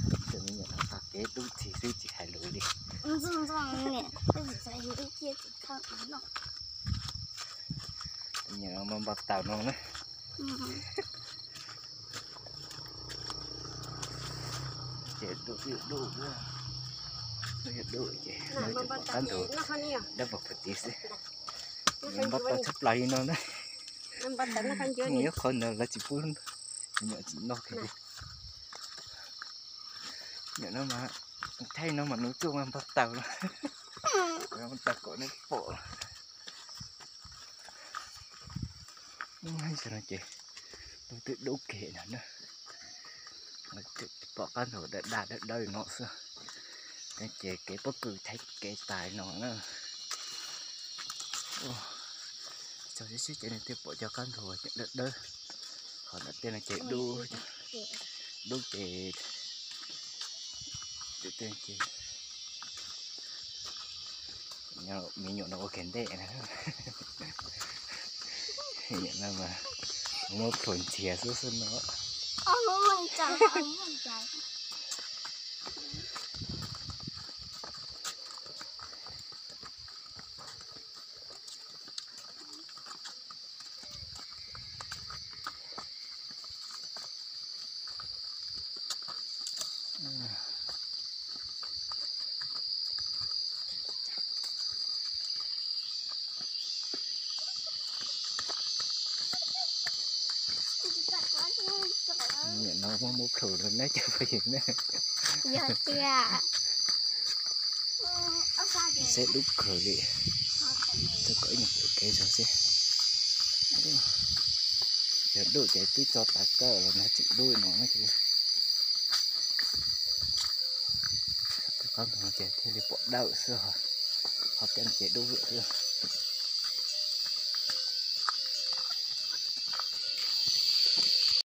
Tus me nyuam no qab kev dub txig xwb tsis hais lus li. Tus me nyuam no mas npau taws no na. Ces dub, dub, dub, dub ces no ces pom qab ntug dawb paug pem tid xwb. Npau taws tshaj plaws li no na. Nws ib qho ntawd lawv tsis pub, me nyuam tsis noj kiag li. Nyuam no mas, thaij no mas nws txuj mas npau taws no. Npau taws kom nej pom. Ub, no ces dub twb dub kiag no na. Pom qab ntug dawb dawb dawb dawb no xwb. Ces kev pob kws Thaib kev tas no na. Txog siab siab ces nws thiaj pom cov qab ntug dawb dawb. Qhov nram tej no ces dub, dub ces, me nyuam no ua kiag ntej na. Nyuam no mas muab plhuav ntxias xwb xwb no. Niam no muab muab plhws rau neb cov phooj ywg ne. Yog tiag. Seb dub kawg li. Txhob kom ib nyuag pom kev zog xwb. Yog dub ces twb tso tas kawg los nag tseem dub no na. Qab no ces thiaj li pom dawb xwb, ho tej no ces dub lawm xwb.